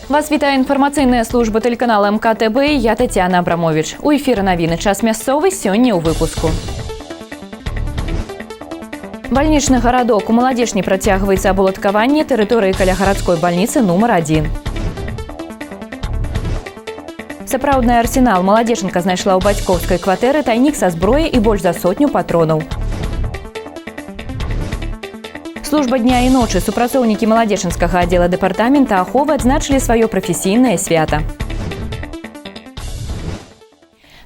Вас вітае інфармацыйная служба тэлеканала МКТБ. Я Таццяна Абрамовіч. У эфіры навіны «Час мясцовы», сёння ў выпуску. Бальнічны гарадок. У Маладзечні працягваецца абуладкаванне тэрыторыі каля гарадской бальніцы нумар 1. Сапраўдны арсенал. Маладзечанка знайшла ў бацькоўскай кватэры тайнік са зброяй і больш за сотню патронаў. Служба дня і ночы. Супрацоўнікі маладзечанскага аддзела дэпартамента аховы адзначылі сваё прафесійнае свята.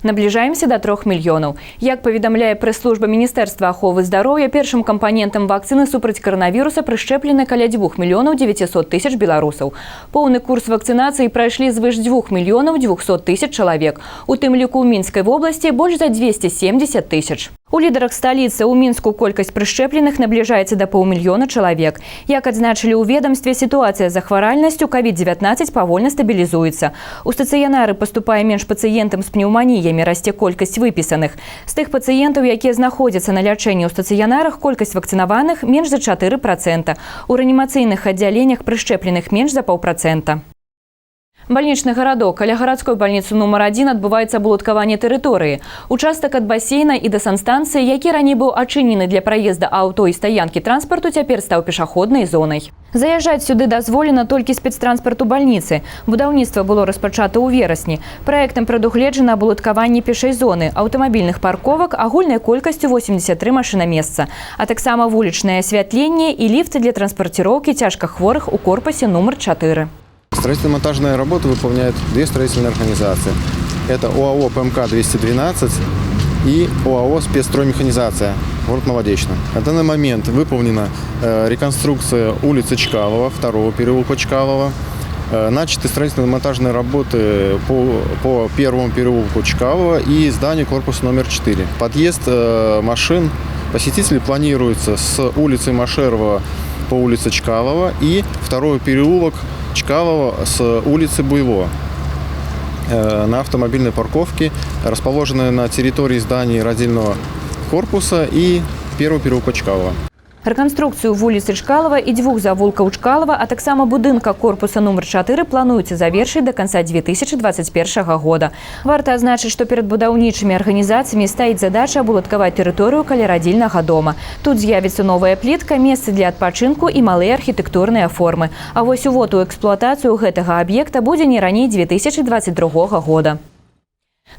Набліжаемся да 3 мільёнаў. Як паведамляе прэс-служба Міністэрства аховы здароўя, першым кампанентам вакцыны супраць каранавіруса прышчэплены каля 2 900 тысяч беларусаў. Поўны курс вакцынацыі прайшлі звыш 2 200 тысяч чалавек. У тым ліку ў Мінскай вобласці больш за 270 тысяч. У лідарах сталіцы. У Мінску колькасць прышчэпленых набліжаецца да паўмільёна чалавек. Як адзначылі ў ведомстве, сітуацыя з захваральнасцю COVID-19 павольна стабілізуецца. У стацыянары паступае менш пацыентам з пнеўманіямі, расце колькасць выпісаных. З тых пацыентаў, якія знаходзяцца на лячэнні ў стацыянарах, колькасць вакцынаваных менш за 4%. У рэанімацыйных аддзяленнях прышчэпленых менш за паўпрацэнта. Бальнічны гарадок. Каля гарадской бальніцы нумар 1 адбываецца абуладкаванне тэрыторыі. Участак ад басейна і да санстанцыі, які раней быў адчынены для праезда аўто і стаянкі транспарту, цяпер стаў пешаходнай зонай. Заязджаць сюды дазволена толькі спецтранспарту бальніцы. Будаўніцтва было распачата ў верасні. Праектам прадугледжана абуладкаванне пешай зоны, аўтамабільных парковак агульнай колькасцю 83 машынамесца, а таксама вулічнае асвятленне і ліфты для транспарціроўкі цяжкахворых у корпусе нумар 4. Строительно-монтажные работы выполняют две строительные организации. Это ОАО ПМК-212 и ОАО «Спецстроймеханизация», город Молодечно. На данный момент выполнена реконструкция улицы Чкалова, второго переулка Чкалова. Начаты строительно-монтажные работы по первому переулку Чкалова и зданию корпуса номер 4. Подъезд машин посетителей планируется с улицы Машерова по улице Чкалова и второй переулок Чкалова с улицы Буйло на автомобильной парковке, расположенной на территории зданий родильного корпуса и первого переулка Чкалова. Рэканструкцыю вуліцы Чкалова і дзвюх завулкаў Чкалова, а таксама будынка корпуса нумар 4 плануецца завершыць да канца 2021 года. Варта адзначыць, што перад будаўнічымі арганізацыямі стаіць задача абуладкаваць тэрыторыю каля радзільнага дома. Тут з'явіцца новая плітка, месцы для адпачынку і малыя архітэктурныя формы. А вось увод у эксплуатацыю гэтага аб'екта будзе не раней 2022 года.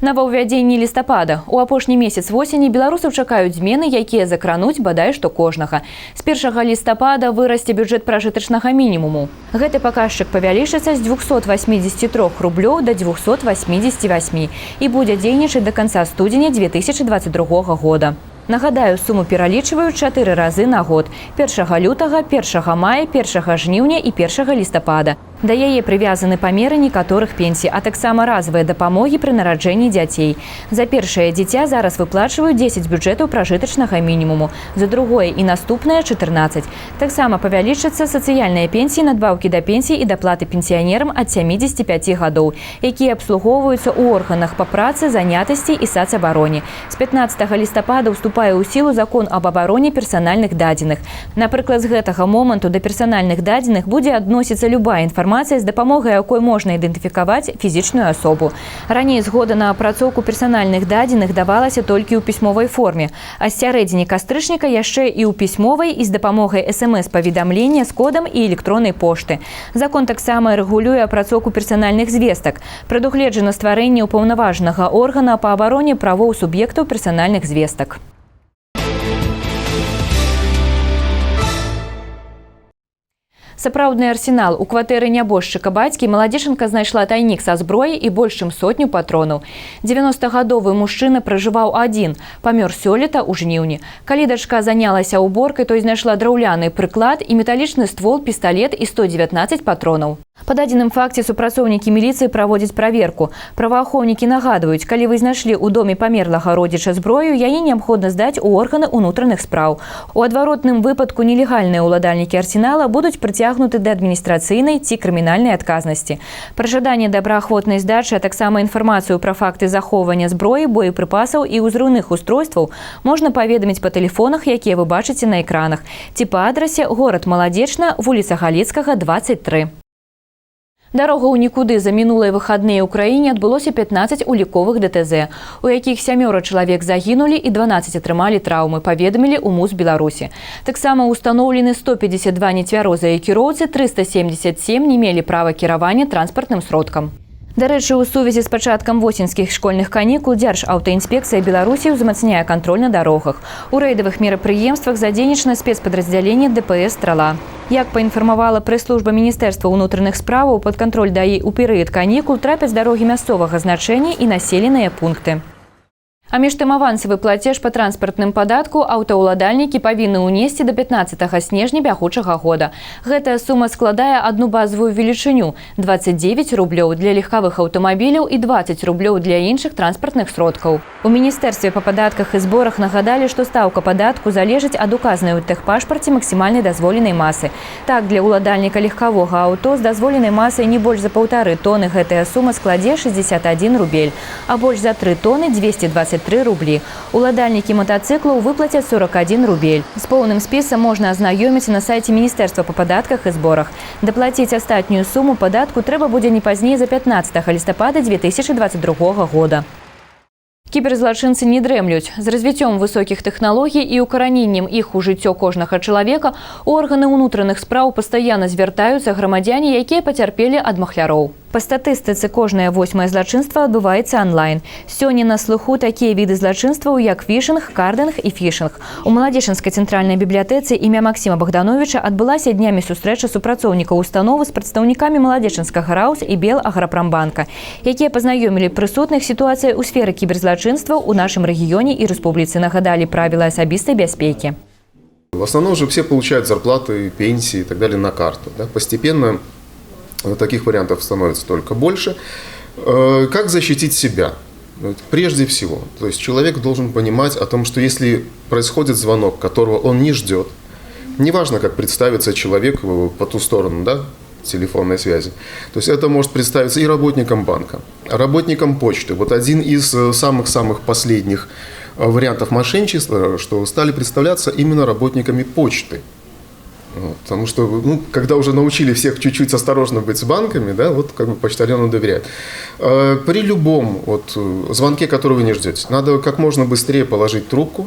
Новаўвядзенні лістапада. У апошні месяц восені беларусаў чакаюць змены, якія закрануць бадай што кожнага. З 1 лістапада вырасце бюджэт пражытачнага мінімуму. Гэты паказчык павялічыцца з 283 рублёў да 288 і будзе дзейнічаць да канца студзеня 2022 года. Нагадаю, суму пералічваюць чатыры разы на год: 1 лютага, 1 мая, 1 жніўня і 1 лістапада. Да яе прывязаны памеры некаторых пенсій, а таксама разавыя дапамогі пры нараджэнні дзяцей. За першае дзіця зараз выплачваюць 10 бюджэтаў пражытачнага мінімуму, за другое і наступнае 14. Таксама павялічацца сацыяльныя пенсіі, надбаўкі да пенсій і даплаты пенсіянерам ад 75 гадоў, якія абслугоўваюцца ў органах па працы, занятасці і сацабароне. З 15 лістапада ўступае ў сілу закон аб абароне персанальных дадзеных. Напрыклад, з гэтага моманту да персанальных дадзеных будзе адносіцца любая інфармацыя, з дапамогай якой можна ідэнтыфікаваць фізічную асобу. Раней згода на апрацоўку персанальных дадзеных давалася толькі ў пісьмовай форме, а з сярэдзіны кастрычніка яшчэ і ў пісьмовай і з дапамогай СМС-паведамлення з кодам і электроннай пошты. Закон таксама рэгулюе апрацоўку персанальных звестак. Прадугледжана стварэнне ўпаўнаважанага органа па абароне правоў суб'ектаў персанальных звестак. Сапраўдны арсенал. У кватэры нябожчыка бацькі маладзечанка знайшла тайнік са зброяй і больш чым сотню патронаў. 90-гадовы мужчына пражываў адзін, памёр сёлета ў жніўні. Калі дачка занялася уборкай, то знайшла драўляны прыклад і металічны ствол, пісталет і 119 патронаў. Па дадзеным факце супрацоўнікі міліцыі праводзяць праверку. Праваахоўнікі нагадваюць, калі вы знайшлі ў доме памерлага родзіча зброю, яе неабходна здаць у органы ўнутраных спраў. У адваротным выпадку нелегальныя ўладальнікі арсенала будуць прыцягнуты да адміністрацыйнай ці крымінальнай адказнасці. Пра жаданне добраахвотнай здачы, а таксама інфармацыю пра факты захоўвання зброі, боепрыпасаў і ўзрыўных устройстваў можна паведаміць па тэлефонах, якія вы бачыце на экранах, ці па адрасе: горад Маладзечна, вуліца Галецкага, 23. Дарога ў нікуды. За мінулыя выхадныя ў краіне адбылося 15 уліковых ДТЗ, у якіх сямёра чалавек загінулі і 12 атрымалі траўмы, паведамілі ў МУС Беларусі. Таксама ўстаноўлены 152 нецвярозыя кіроўцы, 377 не мелі права кіравання транспартным сродкам. Дарэчы, у сувязі з пачаткам восеньскіх школьных канікул Дзяржаўтаінспекцыя Беларусі ўзмацняе кантроль на дарогах. У рэйдавых мерапрыемствах задзейнічана спецпадраздзяленне ДПС «Страла». Як паінфармавала прэс-служба Міністэрства ўнутраных справаў, пад кантроль ДАІ ў перыяд канікул трапяць дарогі мясцовага значэння і населеныя пункты. А між тым авансавы плацеж па транспартным падатку аўтаўладальнікі павінны ўнесці да 15 снежня бягучага года. Гэтая сума складае адну базавую велічыню – 29 рублёў для легкавых аўтамабіляў і 20 рублёў для іншых транспартных сродкаў. У Міністэрстве па падатках і зборах нагадалі, што стаўка падатку залежыць ад указанай у тэхпашпарце максімальнай дазволенай масы. Так, для ўладальніка легкавога аўто з дазволенай масай не больш за 1,5 тоны гэтая сума складзе 61 рубель, а больш за 3 тоны – 223 рублі. Уладальнікі матацыклаў выплацяць 41 рубель. З поўным спісам можна азнаёміцца на сайце Міністэрства па падатках і зборах. Даплаціць астатнюю суму падатку трэба будзе не пазней за 15 лістапада 2022 года. Кіберзлачынцы не дрэмлюць. З развіццём высокіх тэхналогій і укараненнем іх у жыццё кожнага чалавека у органы ўнутраных спраў пастаянна звяртаюцца грамадзяне, якія пацярпелі ад махляроў. Па статыстыцы, кожнае восьмае злачынства адбываецца анлайн. Сёння на слыху такія віды злачынстваў, як вішынг, кардынг і фішынг. У Маладзечанскай цэнтральнай бібліятэцы імя Максіма Багдановіча адбылася днямі сустрэча супрацоўнікаў установы з прадстаўнікамі Маладзечанскага РАУС і Белаграпрамбанка, якія пазнаёмілі прысутных сітуацыяй у сферы кіберзлачынстваў у нашым рэгіёне і рэспубліцы, нагадалі правілы асабістай бяспекі. В основном же все получают зарплаты, пенсии и так далее на карту. Да? Постепенно таких вариантов становится только больше. Как защитить себя? Прежде всего, то есть человек должен понимать о том, что если происходит звонок, которого он не ждет, неважно, как представится человек по ту сторону, да, телефонной связи. То есть это может представиться и работником банка, работником почты. Вот один из самых-самых последних вариантов мошенничества, что стали представляться именно работниками почты. Вот, потому что, ну, когда уже научили всех чуть-чуть осторожно быть с банками, да, вот как бы почтальону доверяют. При любом вот звонке, который вы не ждете, надо как можно быстрее положить трубку.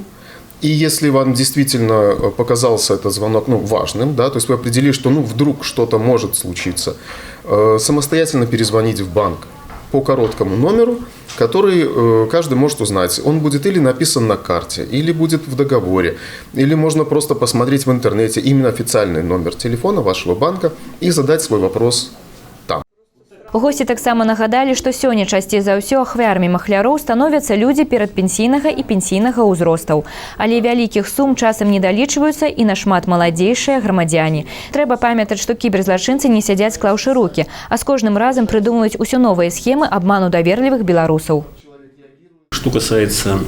И если вам действительно показался этот звонок, ну, важным, да, то есть вы определили, что, ну, вдруг что-то может случиться, самостоятельно перезвонить в банк по короткому номеру, который каждый может узнать. Он будет или написан на карте, или будет в договоре, или можно просто посмотреть в интернете именно официальный номер телефона вашего банка и задать свой вопрос там. Госці таксама нагадалі, што сёння часцей за ўсё ахвярамі махляроў становяцца людзі перадпенсійнага і пенсійнага ўзростаў. Але вялікіх сум часам не далічваюцца і нашмат маладзейшыя грамадзяне. Трэба памятаць, што кіберзлачынцы не сядзяць, склаўшы рукі, а з кожным разам прыдумваюць усё новыя схемы абману даверлівых беларусаў. Что касается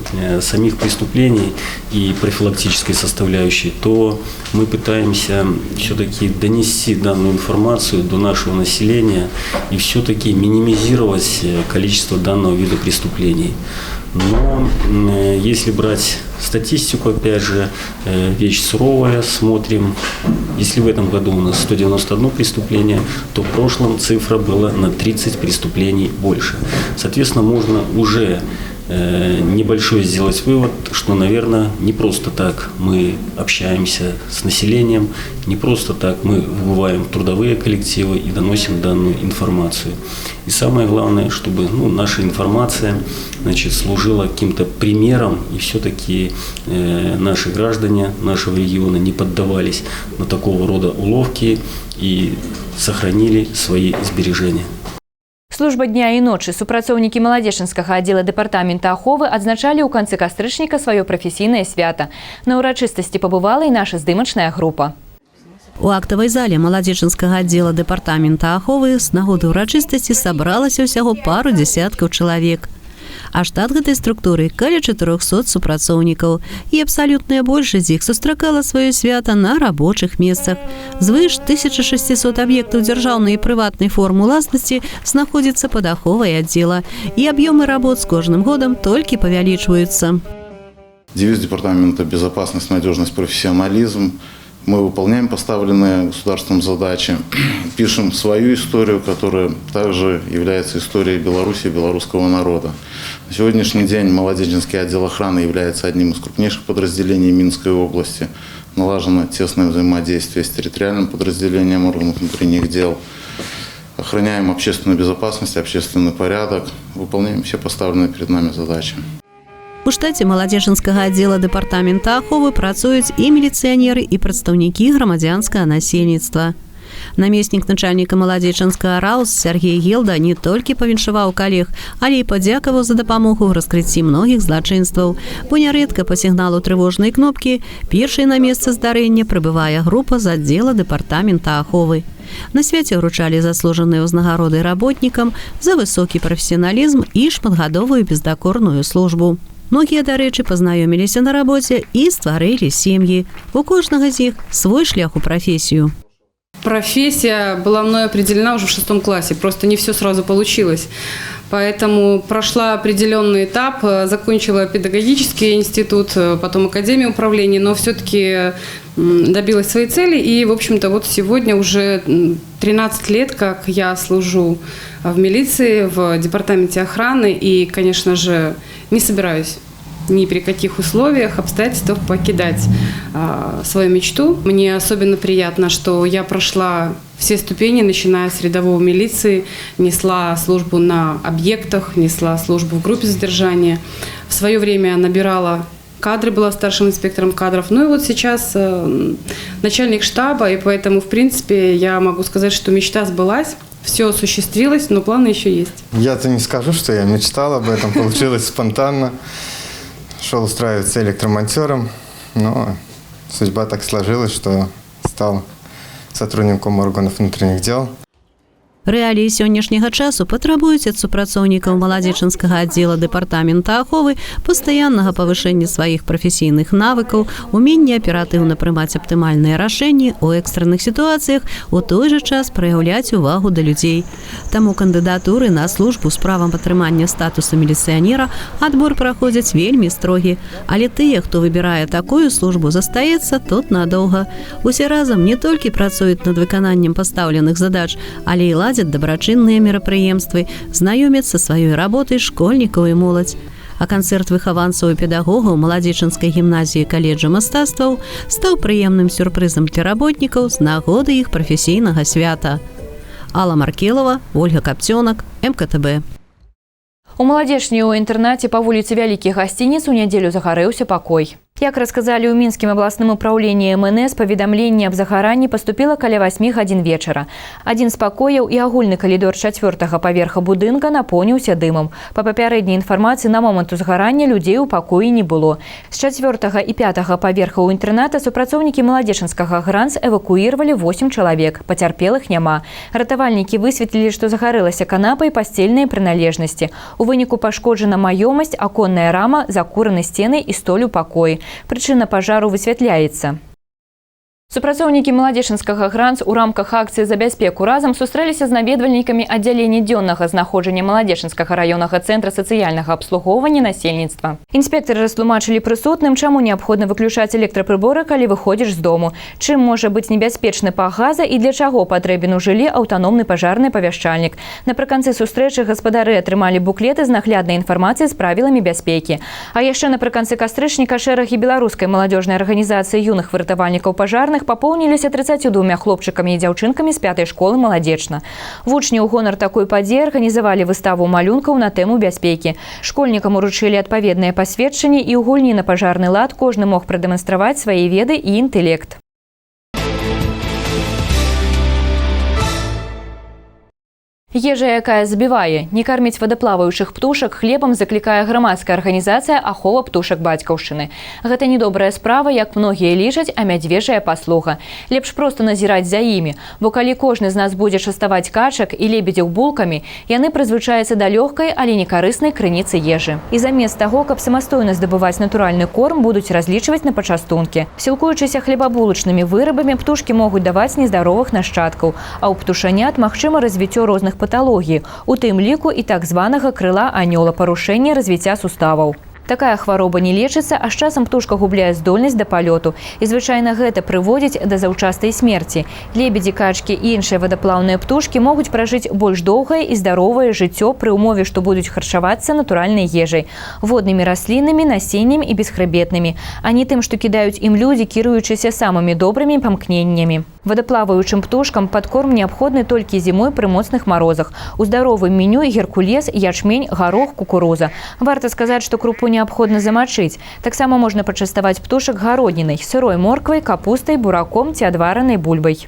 самих преступлений и профилактической составляющей, то мы пытаемся все-таки донести данную информацию до нашего населения и все-таки минимизировать количество данного вида преступлений. Но если брать статистику, опять же, вещь суровая, смотрим, если в этом году у нас 191 преступление, то в прошлом цифра была на 30 преступлений больше. Соответственно, можно уже небольшой сделать вывод, что, наверное, не просто так мы общаемся с населением, не просто так мы выбываем в трудовые коллективы и доносим данную информацию. И самое главное, чтобы, ну, наша информация, значит, служила каким-то примером, и все-таки наши граждане нашего региона не поддавались на такого рода уловки и сохранили свои сбережения. Служба дня і ночы. Супрацоўнікі Маладзечанскага аддзела дэпартамента аховы адзначалі ў канцы кастрычніка сваё прафесійнае свята. На ўрачыстасці пабывала і наша здымачная група. У актавай зале Маладзечанскага аддзела дэпартамента аховы з нагоды ўрачыстасці сабралася ўсяго пару дзясяткаў чалавек. А штат гэтай структуры каля 400 супрацоўнікаў, і абсалютная большасць з іх сустракала сваё свята на рабочых месцах. Звыш 1600 аб'ектаў дзяржаўнай і прыватнай форм уласнасці знаходзіцца пад аховай аддзела, і аб'ёмы работ з кожным годам толькі павялічваюцца. Девиз департамента – безопасность, надежность, профессионализм. Мы выполняем поставленные государством задачи, пишем свою историю, которая также является историей Беларуси и белорусского народа. На сегодняшний день Молодечненский отдел охраны является одним из крупнейших подразделений Минской области. Налажено тесное взаимодействие с территориальным подразделением органов внутренних дел. Охраняем общественную безопасность, общественный порядок, выполняем все поставленные перед нами задачи. У штаце Маладзечанскага аддзела дэпартамента аховы працуюць і міліцыянеры, і прадстаўнікі грамадзянскага насельніцтва. Намеснік начальніка Маладзечанскага РАУС Сяргей Гелда не толькі павіншаваў калег, але і падзякаваў за дапамогу ў раскрыцці многіх злачынстваў. Бо нярэдка па сігналу трывожнай кнопкі першай на месца здарэння прыбывае група з аддзела дэпартамента аховы. На свяце ўручалі заслужаныя ўзнагароды работнікам за высокі прафесіяналізм і шматгадовую бездакорную службу. Многія, дарэчы, пазнаёміліся на рабоце і стварылі сем'і. У кожнага з іх свой шлях у прафесію. Профессия была мной определена уже в шестом классе, просто не все сразу получилось. Поэтому прошла определенный этап, закончила педагогический институт, потом Академию управления, но все-таки добилась своей цели. И, в общем-то, вот сегодня уже 13 лет, как я служу в милиции, в департаменте охраны, и, конечно же, не собираюсь ни при каких условиях, обстоятельствах покидать свою мечту. Мне особенно приятно, что я прошла все ступени, начиная с рядового милиции, несла службу на объектах, несла службу в группе задержания. В свое время набирала кадры, была старшим инспектором кадров. Ну и вот сейчас начальник штаба, и поэтому, в принципе, я могу сказать, что мечта сбылась. Все осуществилось, но планы еще есть. Я-то не скажу, что я мечтал об этом, получилось спонтанно. Шел устраиваться электромонтером, но судьба так сложилась, что стал сотрудником органов внутренних дел. Рэаліі сённяшняга часу патрабуюць ад супрацоўнікаў Маладзечанскага аддзела дэпартамента аховы пастаяннага павышэння сваіх прафесійных навыкаў, умення аператыўна прымаць аптымальныя рашэнні ў экстранных сітуацыях, у той жа час праяўляць увагу да людзей. Таму кандыдатуры на службу з правам атрымання статусу міліцыянера адбор праходзяць вельмі строгі. Але тыя, хто выбірае такую службу, застаецца тут надоўга. Усе разам не толькі працуюць над выкананнем пастаўленых задач, але і ладзяць дабрачынныя мерапрыемствы, знаёмяць са сваёй работай школьнікаў і моладзь. А канцэрт выхаванцаў і педагогаў Маладзечанскай гімназіі каледжа мастацтваў стаў прыемным сюрпрызам для работнікаў з нагоды іх прафесійнага свята. Алла Маркелова, Ольга Капцёнак, МКТБ. У Маладзечне ў інтэрнаце па вуліцы Вялікіх Гасцініц у нядзелю загарэўся пакой. Як расказалі ў Мінскім абласным упраўленні МНС, паведамленне аб загаранні паступіла каля 8 гадзін вечара. Адзін з пакояў і агульны калідор чацвёртага паверха будынка напоніўся дымам. Па папярэдняй інфармацыі, на момант узгарання людзей у пакоі не было. З чацвёртага і пятага паверха ў інтэрната супрацоўнікі Маладзечанскага ГРАНС эвакуіравалі 8 чалавек. Пацярпелых няма. Ратавальнікі высветлілі, што загарэлася канапа і пасцельныя прыналежнасці. У выніку пашкоджана маёмасць, аконная рама, закураны сцены і столь у пакоі. Прычына пажару высвятляецца. Супрацоўнікі Маладзечанскага ГРАНС у рамках акцыі «За бяспеку разам» сустрэліся з наведвальнікамі аддзялення дзённага знаходжання Маладзечанскага раённага цэнтра сацыяльнага абслугоўвання насельніцтва. Інспектары растлумачылі прысутным, чаму неабходна выключаць электрапрыборы, калі выходзіш з дому, чым можа быць небяспечны пах газа і для чаго патрэбен у жыллі аўтаномны пажарны павяшчальнік. Напрыканцы сустрэчы гаспадары атрымалі буклеты з нагляднай інфармацыяй з правіламі бяспекі. А яшчэ напрыканцы кастрычніка шэрагі беларускай маладзёжнай арганізацыі юных выратавальнікаў пажарных папоўніліся 32 хлопчыкамі і дзяўчынкамі з пятай школы Маладзечна. Вучні ў гонар такой падзеі арганізавалі выставу малюнкаў на тэму бяспекі. Школьнікам уручылі адпаведныя пасведчанні, і ў гульні на пажарны лад кожны мог прадэманстраваць свае веды і інтэлект. Ежа, якая забівае. Не карміць вадаплаваючых птушак хлебам заклікае грамадская арганізацыя «Ахова птушак бацькаўшчыны». Гэта не добрая справа, як многія лічаць, а мядзвежая паслуга. Лепш проста назіраць за імі, бо калі кожны з нас будзе частаваць качак і лебедзяў булкамі, яны прызвычаюцца да лёгкай, але не карыснай крыніцы ежы. І замест таго, каб самастойна здабываць натуральны корм, будуць разлічваць на пачастункі. Сілкуючыся хлебабулачнымі вырабамі, птушкі могуць даваць нездаровых нашчадкаў, а ў птушанят магчыма развіццё розных паталогій, у тым ліку і так званага крыла анёла, парушэння развіцця суставаў. Такая хвароба не лечыцца, а з часам птушка губляе здольнасць да палёту. І звычайна гэта прыводзіць да заўчаснай смерці. Лебедзі, качкі і іншыя вадаплаўныя птушкі могуць пражыць больш доўгае і здаровае жыццё пры ўмове, што будуць харчавацца натуральнай ежай, воднымі раслінамі, насеннем і бесхрыбетнымі, а не тым, што кідаюць ім людзі, кіруючыся самымі добрымі памкненнямі. Вадаплаваючым птушкам падкорм неабходны толькі зімой пры моцных марозах. У здаровым меню геркулес, ячмень, гарох, кукуруза. Варта сказаць, што крупу неабходна замачыць. Таксама можна пачаставаць птушак гароднінай, сырой морквай, капустай, бураком ці адваранай бульбай.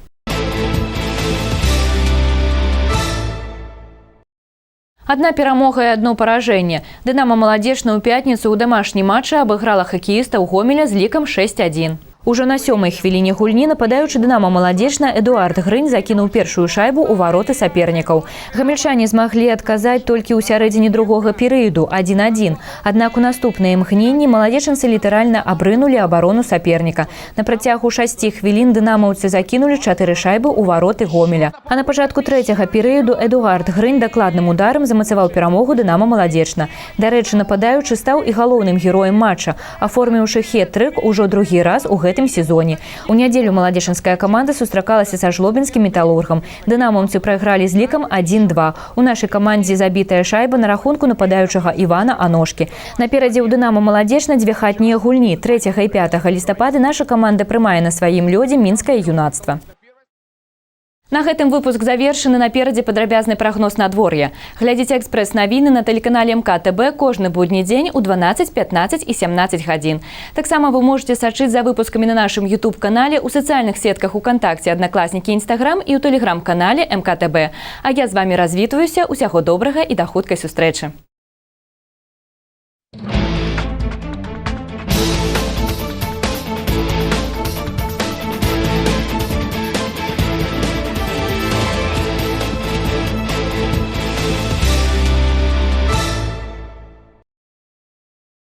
Адна перамога і адно паражэнне. «Дынама» Маладзечна ў пятніцу ў дамашнім матчы абыграла хакеістаў Гомеля з лікам 6-1. Ужо на сёмай хвіліне гульні нападаючы «Дынама» Маладзечна Эдуард Грынь закінуў першую шайбу ў вароты сапернікаў. Гамельчане змаглі адказаць толькі ў сярэдзіне другога перыяду 1-1. Аднак у наступныя імгненні маладзечанцы літаральна абрынулі абарону саперніка. На працягу 6 хвілін дынамаўцы закінулі 4 шайбы ў вароты Гомеля. А на пачатку трэцяга перыяду Эдуард Грынь дакладным ударам замацаваў перамогу «Дынама» Маладзечна. Дарэчы, нападаючы стаў і галоўным героем матча, аформіўшы хет-трык ужо другі раз у гэтым сезоне. У нядзелю маладзечанская каманда сустракалася са жлобінскім «Металургам». Дынамаўцы прайгралі з лікам 1-2. У нашай камандзе забітая шайба на рахунку нападаючага Івана Аношкі. Наперадзе ў «Дынама» Маладзечна дзве хатнія гульні. 3 і 5 лістапада наша каманда прымае на сваім лёдзе мінскае «Юнацтва». На гэтым выпуск завершаны. Наперадзе падрабязны прагноз надвор'я. Глядзіце экспрэс-навіны на тэлеканале МКТБ кожны будні дзень у 12, 15 і 17 гадзін. Таксама вы можете сачыць за выпускамі на нашым YouTube-канале, у сацыяльных сетках УКантакце, Аднакласнікі, Інстаграм і ў тэлеграм-канале МКТБ. А я з вамі развітваюся. Усяго добрага і да хуткай сустрэчы.